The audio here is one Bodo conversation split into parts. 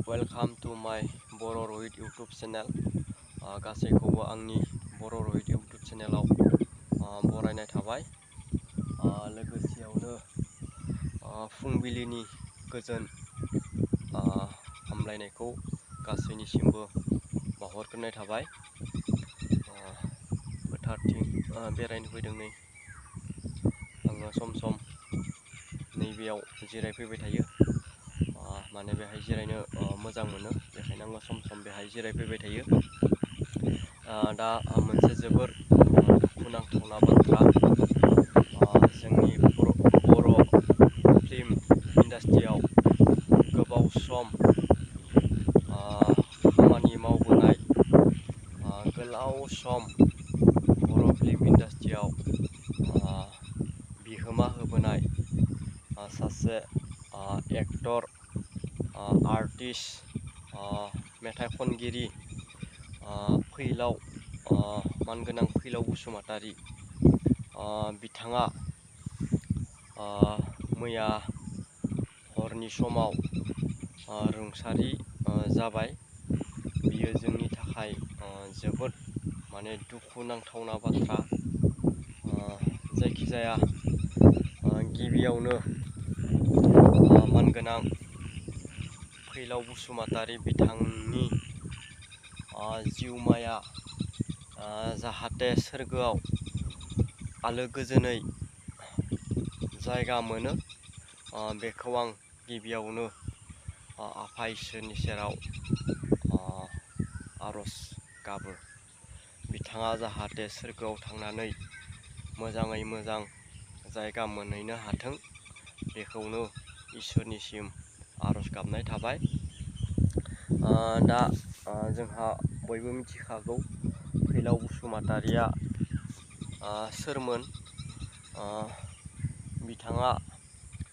वेलकाम टू माय बर' रहित इउटुब चेनेल। गासैखौबो आंनि बर' रहित इउटुब चेनेलाव बरायनाय थाबाय। लोगोसेयावनो फुंबिलिनि गोजोन हामलायनायखौ गासैनिसिमबो बावहरग्रोनाय थाबाय। फोथारथिं बेरायनो फैदों नै आङो सम सम नैबेयाव जिरायफैबाय थायो। माने बेहाय जिरायनो मोजां मोनो, बेखायनो आङो सम सम बेहाय जिरायफैबाय थायो। दा मोनसे जोबोर दुखुनांथावना बाथ्रा, जोंनि बर' फिल्म इन्डास्ट्रियाव गोबाव सम खामानि मावबोनाय, गोलाव सम बर' फिल्म इन्डास्ट्रियाव बिहोमा होबोनाय सासे एक्टर, आर्टिस्ट, मेथाइ खनगिरि फैलाव मानगोनां फैलाव बसुमतारी, बिथाङा मैया हरनि समाव रुंसारि जाबाय। बियो जोंनि थाखाय जोबोद माने दुखुनांथावना बाथ्रा। जायखिजाया गिबियावनो मानगोनां फैलाव बसुमतारी बिथांनि जिउमाया जाहाथे सोरगोआव आलो गोजोनै जायगा मोनो, बेखौ आं गिबियावनो आफा इसोरनि सेराव आरज गाबो। बिथाङा जाहाथे सोरगोआव थांनानै मोजाङै मोजां जायगा मोनहैनो हाथों, बेखौनो इसोरनिसिम आरज गाबनाय थाबाय। दा जोंहा बयबो मिथिखागौ फैलाव बसुमतारीया सोरमोन। बिथाङा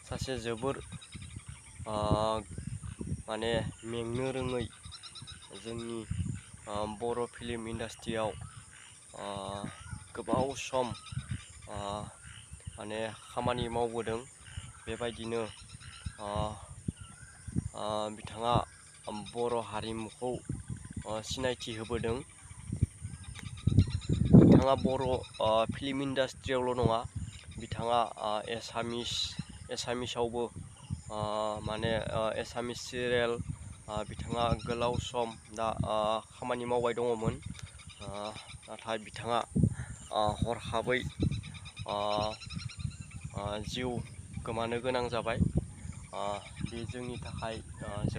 सासे जोबोर माने मेंनो रोङै जोंनि बर' फिल्म इन्डास्ट्रियाव गोबाव सम माने खामानि मावबोदों। बेबायदिनो बिथाङा बर' हारिमुखौ सिनायथि होबोदों। बिथाङा बर' फिल्म इन्डास्ट्रियावल' नङा, बिथाङा एसामिसावबो माने एसामिस सिरियाल बिथाङा गोलाव सम दा खामानि मावबाय दङमोन। नाथाय बिथाङा हरखाबै जिउ गोमानो गोनां जाबाय। बे जोंनि थाखाय जोबोद